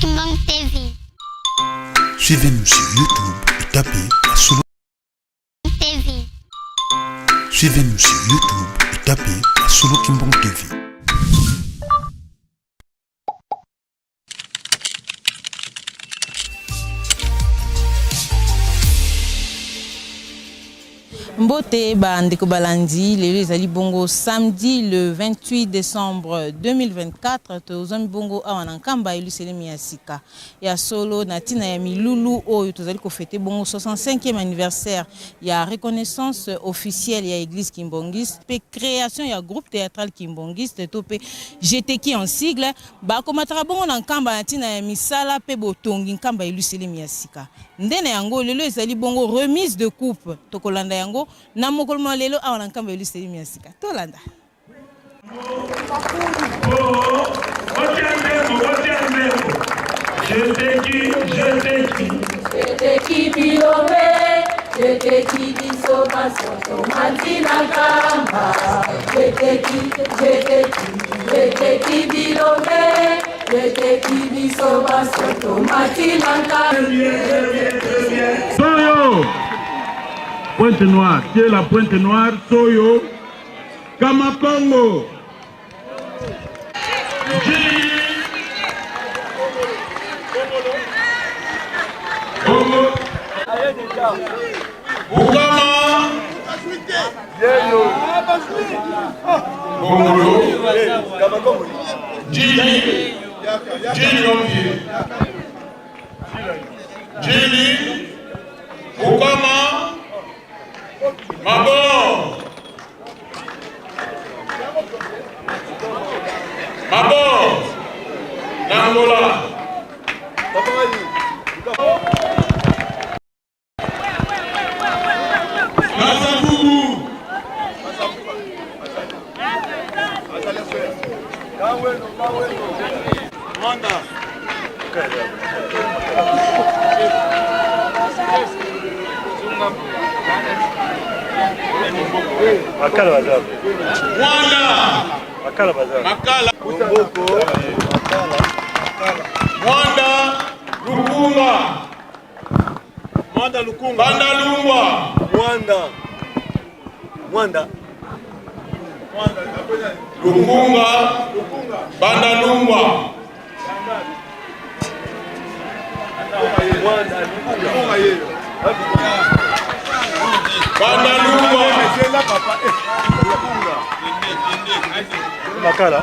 Kimbangu TV. Suivez-nous sur YouTube et tapez Masolo TV. Suivez-nous sur YouTube et tapez Masolo Kimbangu TV. Mbote bandeko balandi, lelo ezali bongo samedi le 28 décembre 2024, tozwami bongo awa na Nkamba Yelusalemi ya sika ya solo na ntina ya milulu oyo tozali kofete bongo 65e anniversaire ya reconnaissance officielle ya église kimbongiste mpe création ya groupe théâtral kimbongiste to mpe GTK en sigle. Bakomataka bongo na Nkamba na ntina ya misala mpe botongi Nkamba Yelusalemi ya sika. Nde na yango, lelo ezali bongo remise de coupe. Tokolanda yango na mokolo mwa lelo awa na Nkamba Yelusalemi ya sika. Tolanda. Jeteki bilombe, jeteki biso banso tomati na nkamba. Jeteki, jeteki, jeteki bilombe, jeteki biso banso tomati na nkamba. Toyo Pointe Noire, qui est la Pointe Noire, Toyo, Kamakongo. Bongo. Bukama. Bongolo. Djili. Djili Lompier. Djili. Bukama. Mabon. Mabor na Angola. Kasavubu. Makala baza. Mwanda. Makala baza. Makala. Bomboko. Makala. Mwanda Lukunga. Mwanda Lukunga. Bandalungwa. Mwanda. Mwanda. Lukunga. Bandalungwa. Mwanda Lukunga. Bandalungwa. Makala.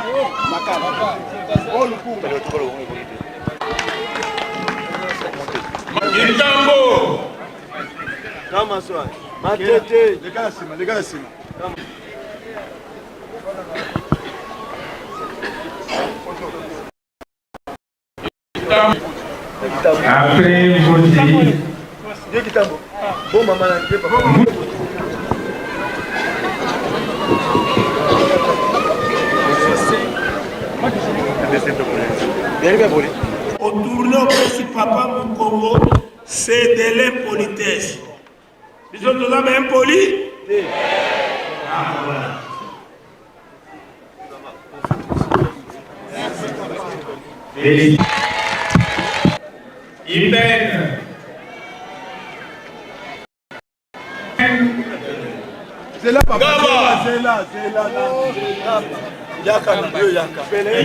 Kintambo. Kama swa. Matete. Lekala sima, lekala sima. Après voter, Dieu kitambo. Bon maman na ndiye papa. Au tourne opesi papa mokongo, c'est de l'impolitesse. Biso toza ba impoli te. Ah, voilà. Ibn. Zela papa. Gaba. Zela, zela, zela. Yaka na yo yaka. PDR,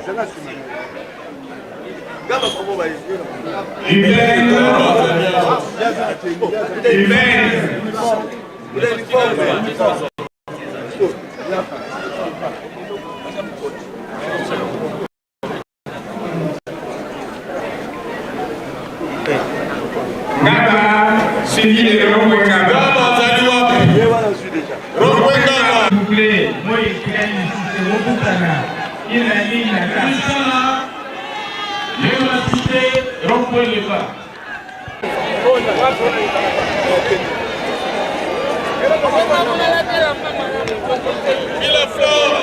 Zela sima. Gaba komo ba yo. Ibn. Ibn. Ngaba, suivi de Rongwe Ngaba. Gaba azali wapi? Ye wana zui déjà. Rongwe Ngaba. S'il vous plaît, moi, ici, il a mis la carte. Lemba cité, Rongwe Leba. Villa Flore.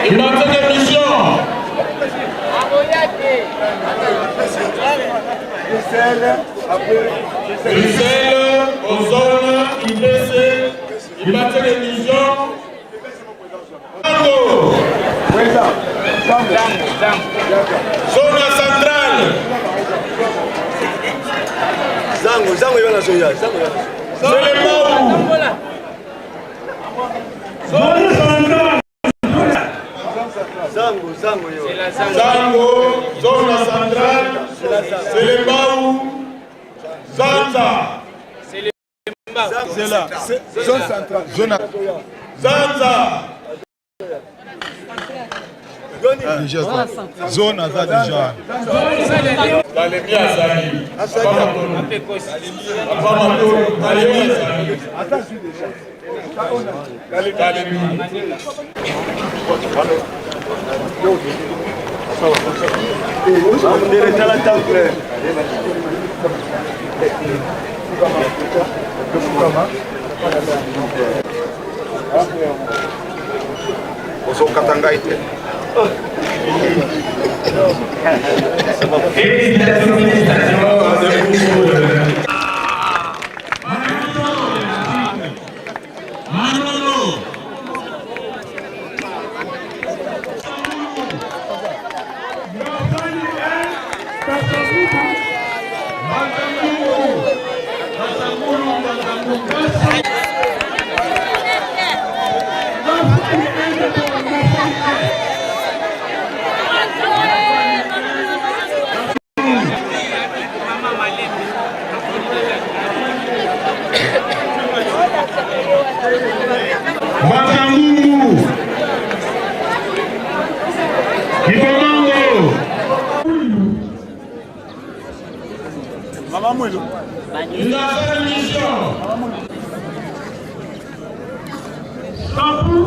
Humanité de mission. Bruxelles, Ozone, IBC, Iba Télévision. Zone centrale. Zango, zango yona zoya, zango yona. Selembao. Zone centrale. Zango, zango yo. Zango, zone centrale. Selembao. Zanza. C'est là. Zone centrale. Zone Zanza. Déjà, zone aza déjà. Kalemi azali. Papa Matolo. Kalemi azali. Kalemi. Ndele tala temple. Ozokata ngai te. Manolo. Matangungu. Kibomango. Mama Mwilu. Ingazana Mission. Sapu.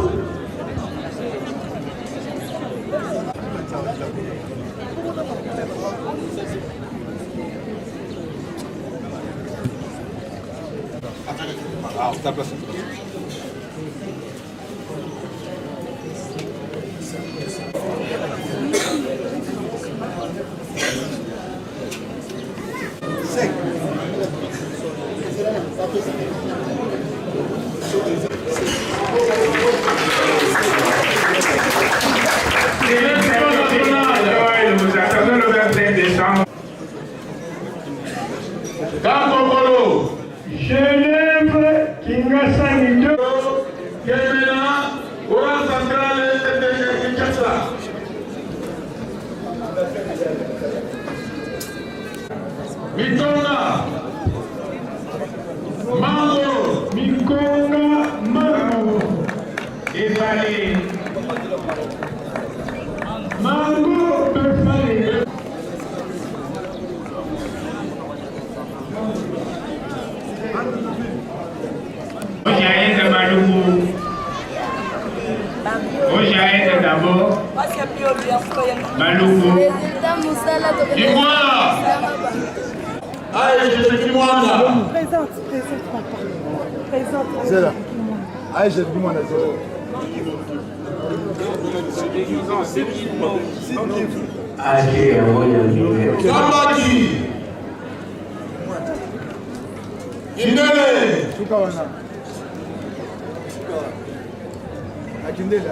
Nous attendons le 25 décembre. Kampokolo. Genève, Kingasani 2. Kemena. Courant central de Kinshasa. Mitonga. Mango. Mikonga, Mango. Efale. Mango, Befale. Ojaïde Maluku. Ojaïde d'abord. Maluku. Kimwana. Aïe, je suis Kimwana. Présente, présente, papa. Présente. Zela. Aïe, j'ai vu mon Zela. Kambaki. Kindele. Suka wana. Akindele.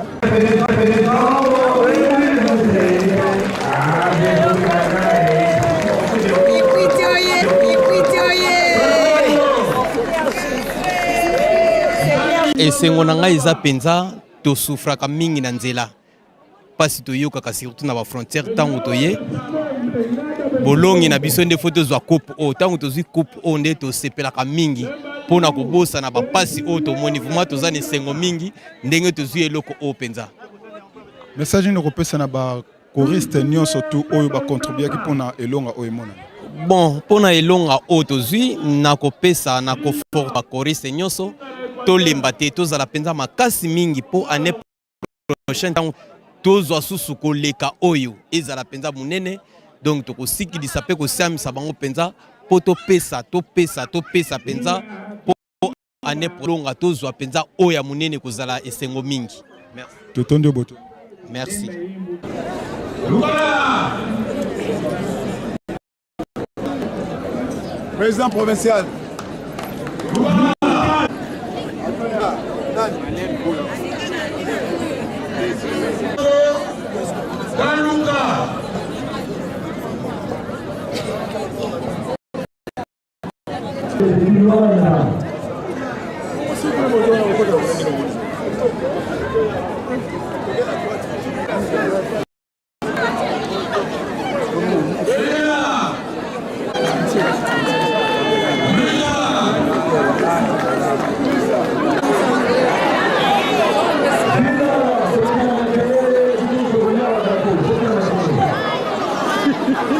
Esengo na ngai eza mpenza, tosufraka mingi na nzela, mpasi toyokaka surtout na bafrontière. Ntango toye bolongi na biso nde fo tozwa coupe oyo. Ntango tozwi coupe oyo nde tosepelaka mingi mpona kobosana bapasi oyo tomoni. Vraiment toza na esengo mingi ndenge tozwi eloko oyo mpenza. Message nini okopesa na bachoriste nyonso tu oyo bacontribuaki mpona elonga oyo emonana? Bon, mpona elonga oyo tozwi, nakopesa na koforte bachoriste nyonso, tolemba te, tozala mpenza makasi mingi mpo année prochaine ntango tozwa susu koleka oyo ezala mpenza monene. Donc tokosikilisa mpe kosiamisa bango mpenza mpo topesa topesa topesa mpenza mpo année elonga tozwa mpenza oyo ya monene, kozala esengo mingi. Merci. Totondi yo boto. Merci. Lukala. Président provincial. Baluka.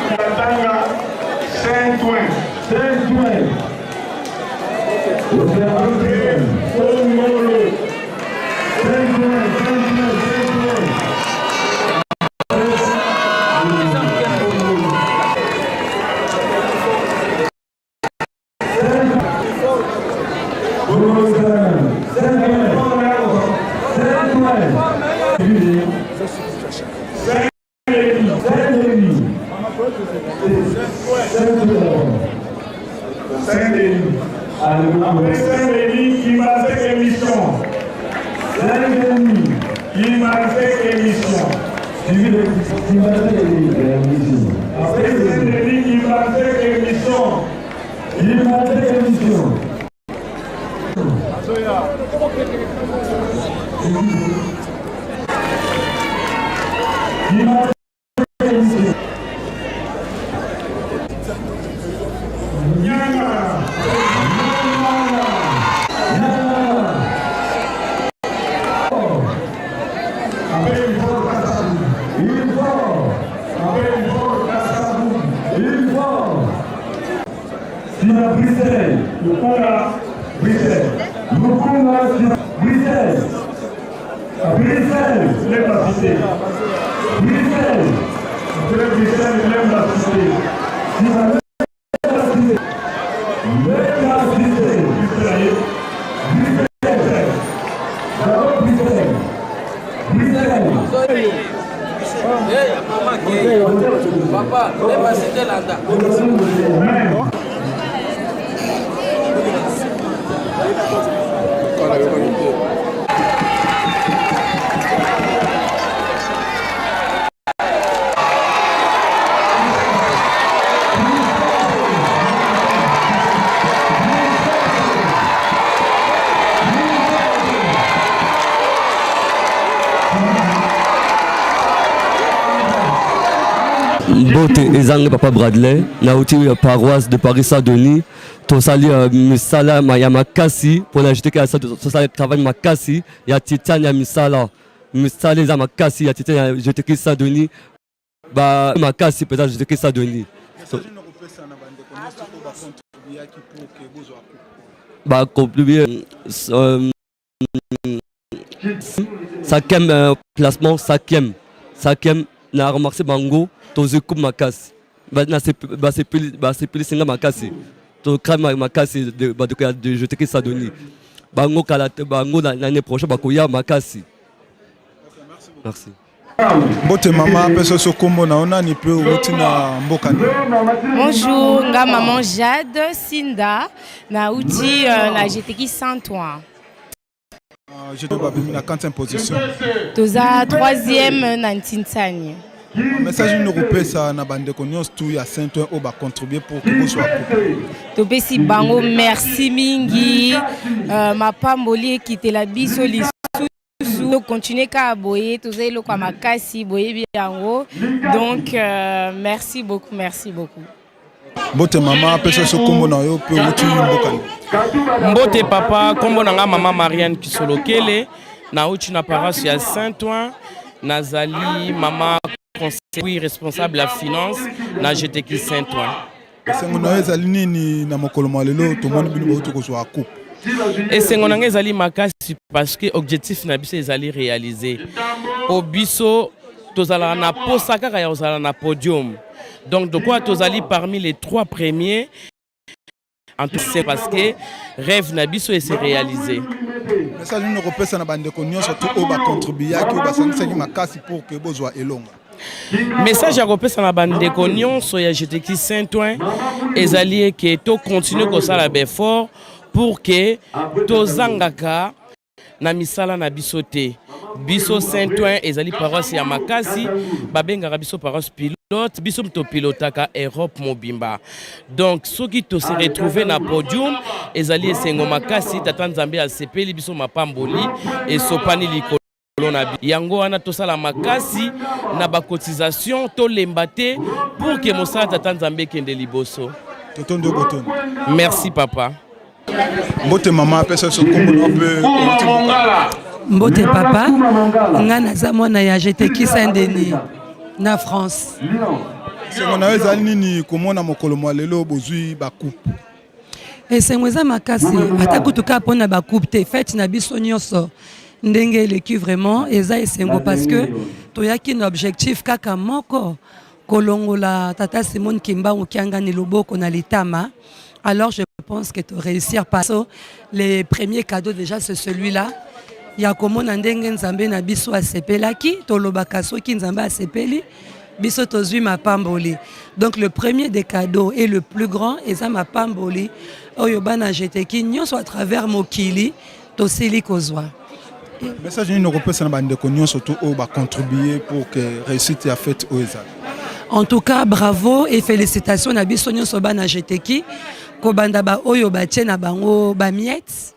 Katanga, Saint-Ouen. Saint-Ouen. Kongolo. Saint-Ouen, Saint-Ouen, Saint-Ouen. Saint-Denis. Après Saint-Denis, Kimbasek émission. Saint-Denis, Kimbasek émission. Après Saint-Denis, Kimbasek émission. Kimbasek émission. Bruxelles, Lukunga, Bruxelles, Lukunga, Bruxelles, Bruxelles, Lemba Cité, Bruxelles, Bruxelles, Lemba Cité, Lemba Cité, Bruxelles, Bruxelles, Bruxelles. Papa, Lemba Cité landa. Mbote ezangi papa Bradley nauti ya paroisse de Paris Saint-Denis tosali misala ya makasi mpona JTK ya tosali travail makasi ya titane ya misala misala eza makasi ya titane ya JTK Saint-Denis ba makasi mpenza JTK Saint-Denis bacontribue cinquième classement, cinquième, cinquième. Na remarqué bango tozwi coupe makasi, basepelisi nga makasi, tokrame makasi bandeko ya JTK Saint-Denis. Bango kala bango l'année prochaine bakoya makasi. Merci. Mbote mama, apesa so kombo na yo nani mpe outi na mboka nini? Bonjour, nga maman Jade Sinda, na uti na JTK Saint-Ouen. JTK babimi na 4e position. Toza troisième na Ntinsani. Message nini okopesa na bandeko nyonso tu ya Saint-Ouen oyo bacontribue pour ke bozwa coupe? Topesi bango merci mingi, mapamboli ekitela biso lisusu, tocontinue kaka boye, toza eloko ya makasi, boyebi yango. Donc merci beaucoup, merci beaucoup. Mbote mama, apesa so kombo na yo mpe outi mboka nini? Mbote papa, kombo na nga mama Marianne Kisolokele, nauti na paroisse ya Saint-Ouen, nazali mama conseiller responsable ya finance na JTK Saint-Ouen. Esengo na yo ezali nini na mokolo mwa lelo tomoni bino bauti kozwa coupe? Esengo na ngai ezali makasi parce que objectif na biso ezali réalisé. Po biso tozalaka na posa kaka ya kozala na podium. Donc de quoi tozali parmi les trois premiers, en tout c'est parce que rêve na biso s'est réalisé. Message nini okopesa na bandeko nyonso tu oyo bacontribuaki, oyo basangisaki makasi pour ke bozwa elonga? Message ya kopesa na bandeko nyonso ya JTK Saint-Ouen, Ezali eke to continuer kosala ba effort pour que tozangaka na misala na biso te. Biso Saint-Ouen ezali paroisse ya makasi, babengaka biso paroisse pilote, biso moto pilotaka Europe mobimba. Donc soki to se retrouver na podium ezali esengo makasi, tata Nzambe asepeli biso mapamboli esopani likolo na yango wana tosala makasi na ba cotisation tolemba te pour que mosala tata Nzambe ekende liboso. Totondi yo botondi. Merci papa. Mbote mama, apesa biso nkombo na mpe outi mboka. Mbote papa, nga naza mwana ya Jeteki Saint Denis na France. Esengo na yo ezali nini komona mokolo mwa lelo bozwi bacoupe? Esengo eza makasi, ata kutu kaka mpona bacoupe te, fete na biso nyonso ndenge eleki vraiment eza esengo parce que toyaki na objectif kaka moko, kolongola tata Simon Kimbangu Kiangani loboko na litama. Alors je pense que to réussir pas les premiers cadeaux déjà c'est celui-là ya komona ndenge Nzambe na biso asepelaki. Tolobaka soki Nzambe asepeli biso tozwi mapamboli. Donc le premier des cadeaux et le plus grand eza mapamboli oyo bana jeteki nyonso à travers mokili tosili kozwa. Message nini okopesa na bandeko nyonso to oyo bacontribue pour que réussite ya fête oyo ezala? En tout cas bravo et félicitations na biso nyonso bana jeteki, kobanda ba oyo batie na bango ba miettes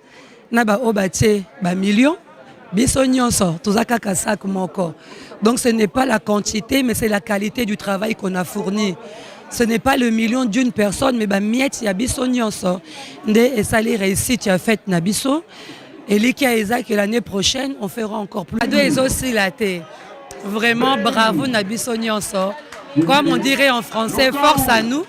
na ba oyo batie ba millions, biso nyonso toza kaka sac moko. Donc ce n'est pas la quantité mais c'est la qualité du travail qu'on a fourni. Ce n'est pas le million d'une personne mais ba miettes ya biso nyonso nde esali réussite ya fête na biso. Elikia eza que l'année prochaine on fera encore plus. Cadeau ezosila te. Vraiment bravo na biso nyonso. Comme on dirait en français, force à nous.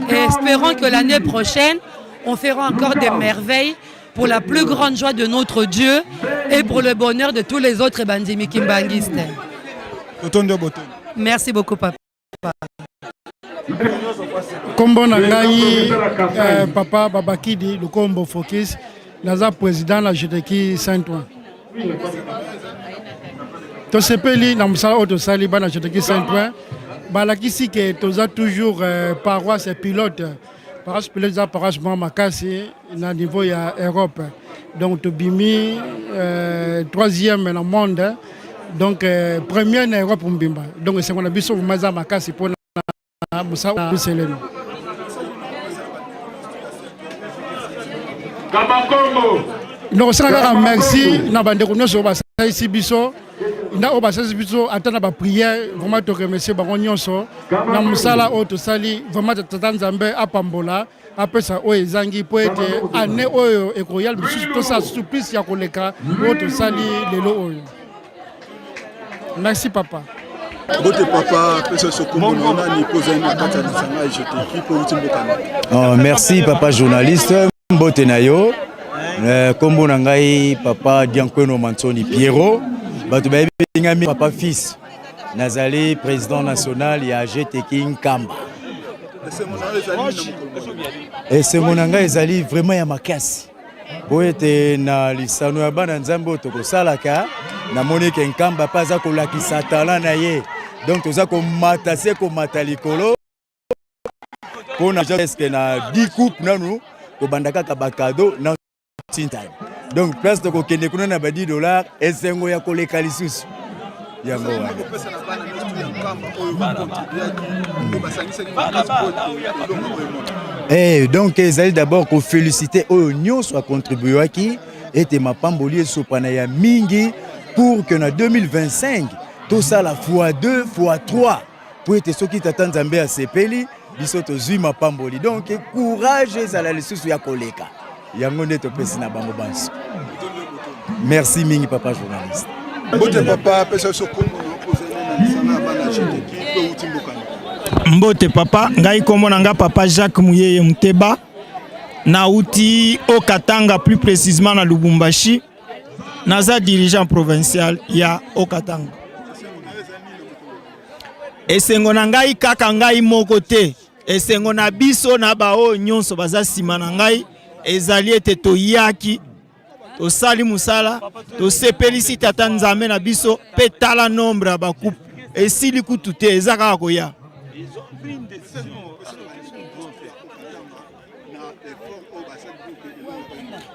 Et espérons que l'année prochaine on fera encore des merveilles pour la plus grande joie de notre Dieu et pour le bonheur de tous les autres bandimi kimbanguistes. Merci beaucoup papa. Kombo na ngai papa Babakidi Lukombo Focus, naza président na Jeteki Saint-Ouen. Tosepeli na mosala oyo tosali bana Jeteki Saint-Ouen, balakisi ke toza toujours paroisse pilote. Paroisse pilote eza paroisse moko makasi na niveau ya Europe. Donc tobimi troisième na monde, donc première na Europe mbimba. Donc esengo na biso vraiment eza makasi mpona mosala biselemi. Nakosala kaka merci na bandeko nyonso oyo basalisi biso, na oyo basalisi biso ata na baprière, vraiment toremercie bango nyonso na mosala oyo tosali. Vraiment tata Nzambe apambola, apesa oyo ezangi mpo ete année oyo ekoya lisusu tosala susu plus ya koleka oyo tosali lelo oyo. Merci papa. Mbote papa, pesa biso kombo na yo nani mpo ozali na kati ya lisanga ya Jeteki mpo outi mboka nini? Oh, merci papa journaliste, mbote na yo. Kombo na ngai papa Diankweno Mansoni Pierrot, bato bayebi ngai papa fils, nazali président national ya Jeteki Nkamba. Esengo na ngai ezali vraiment ya makasi po ete na lisano ya bana Nzambe oyo tokosalaka, namoni ke Nkamba mpe aza kolakisa talent na ye, donc toza komata se komata likolo mpona eske na 10 coupe nanu kobanda kaka bakado na tintani, donc place tokokende kuna na ba 10 dollars, esengo ya koleka lisusu yango wana. Donc ezali d'abord koféliciter oyo nyonso acontribuaki ete mapamboli esopana ya mingi pour que na 2025 tosala fois 2 fois 3, po ete soki tata Nzambe asepeli biso tozwi mapamboli, donc courage ezala lisusu ya koleka. Yango nde topesi na bango banso. Merci mingi papa journaliste. Mbote papa, pesa biso kombo na yo mpo ozali na lisanga ya bana Jeteki mpe outi mboka nini? Mbote papa, ngai kombo na nga papa Jacques Muyeye Muteba, nauti au Katanga, plus précisément na Lubumbashi, naza dirigeant provincial ya Haut-Katanga. Esengo na ngai kaka ngai moko te, esengo na biso na baoyo nyonso baza nsima na ngai ezali ete toyaki, tosali mosala, tosepelisi tata Nzambe na biso, mpe tala nombre ya bacoupe esili kutu te, eza kaka koya. Ils ont pris une décision.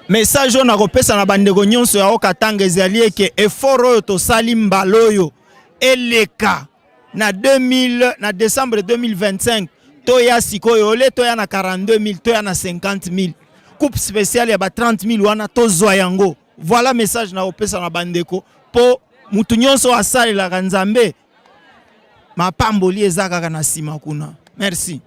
Message oyo nakopesa na bandeko nyonso ya Haut-Katanga ezali eke effort oyo tosali mbala oyo eleka na 2000 na décembre 2025 toya sikoyo ole toya na 42000 toya na 50000 coupe spéciale ya ba 30000 wana tozwa yango. Voilà message nakopesa na bandeko mpo mutu nyonso asalelaka Nzambe mapamboli eza kaka na nsima kuna. Merci.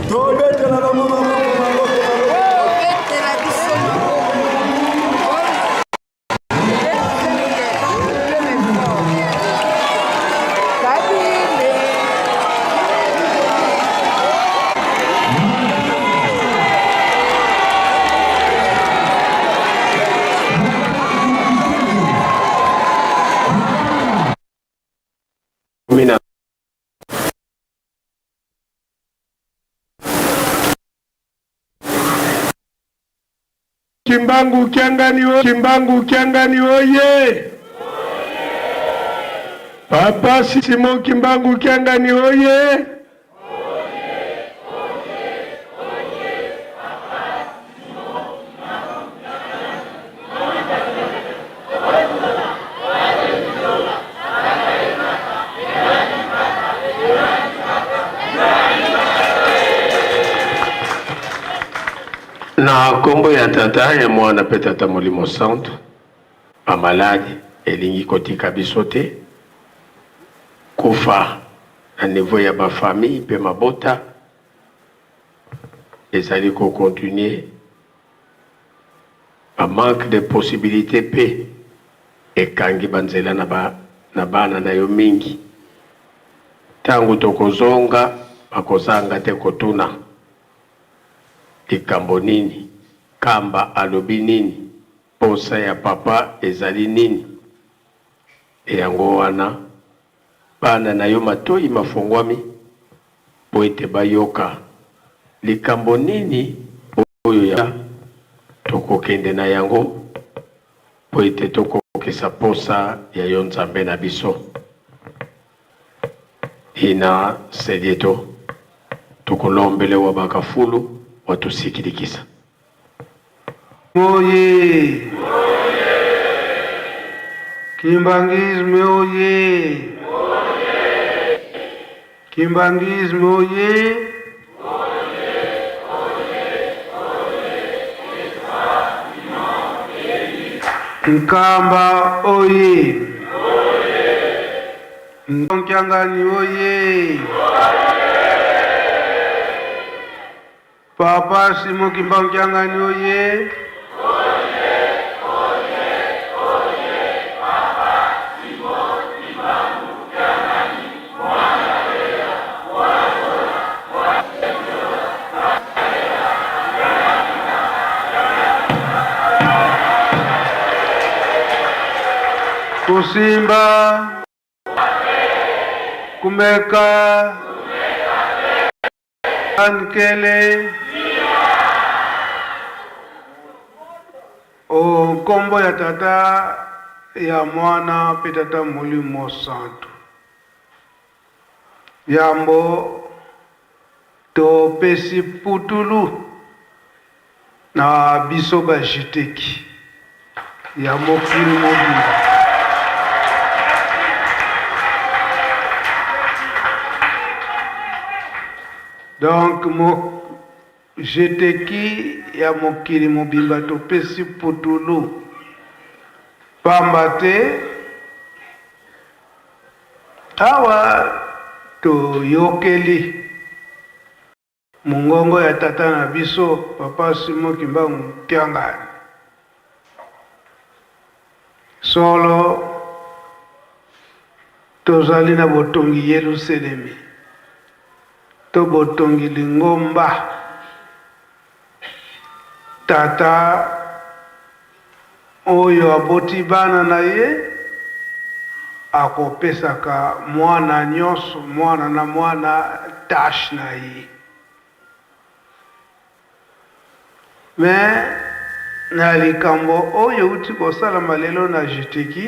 Tobetela bango maboko, maboko, maboko. Mina. Kimbangu Kiangani o Kimbangu Kiangani oye! Papa Simon Kimbangu Kiangani oye! Na nkombo ya Tata, ya Mwana mpe Tata Molimo Santu, bamaladi elingi kotika biso te, kufa na niveau ya ba famille mpe mabota ezali ko continuer, ba manque de possibilite mpe ekangi ba nzela na ba na bana na yo mingi. Tango tokozonga bakozanga te kotuna likambo nini, Kamba alobi nini, posa ya papa ezali nini? Yango wana bana na yo matoyi mafongwami mpo ete bayoka likambo nini oyo ya tokokende na yango mpo ete tokokisa posa ya yo Nzambe na biso. Ina selieto tukulombele wa bakafulu watusikilikisa. Oye! Kimbanguisme oye! Kimbanguisme oye! Nkamba oye! Nkiangani oye! Papa Simon Kimbangu Kiangani oye! Kosimba. Kumeka. Ankele. O nkombo ya Tata, ya Mwana mpe Tata Molimo Santu. Yambo topesi putulu na biso ba jiteki ya mokili mobimba. Donc mo jiteki ya mokili mobimba topesi putulu pamba te awa toyokeli Mongongo ya tata na biso papa Simon Kimbangu Kiangani. Solo tozali na botongi Yeluselemi to botongi lingomba tata oyo aboti bana na ye akopesaka mwana nyonso mwana na mwana tache na ye. Mais na likambo oyo euti kosalama lelo na Jiteki.